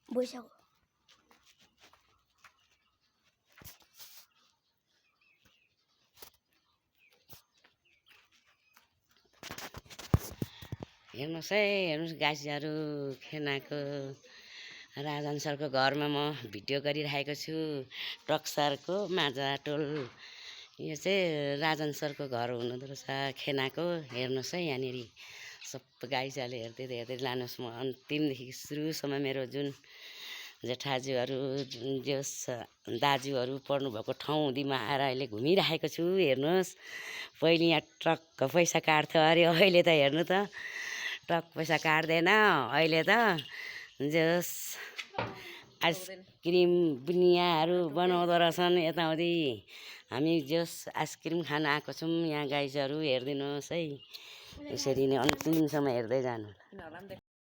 भइसक्यो हेर्नुहोस् है, हेर्नुहोस् गाईहरू खेनाको राजन सरको घरमा म भिडियो गरिरहेको छु। टक्सरको माझाटोल यो चाहिँ राजन सरको घर हुँदो रहेछ खेनाको। हेर्नुहोस् है, यहाँनिर सब गाईजाले हेर्दै लानुहोस्। म अन्तिमदेखि सुरुसम्म मेरो जुन जेठाजुहरू जोस् दाजुहरू पढ्नुभएको ठाउँ हुँदीमा आएर अहिले घुमिरहेको छु। हेर्नुहोस्, पहिले यहाँ ट्रक्क पैसा काट्थ्यो अरे, अहिले त हेर्नु त टक पैसा काट्दैन। अहिले त जोस् आइसक्रिम बुनियाहरू बनाउँदो रहेछन् यताउति। हामी जोस् आइसक्रिम खान आएको छौँ। यहाँ गाईहरू हेरिदिनुहोस् है, यसरी नै अन्तिमसम्म हेर्दै जानु।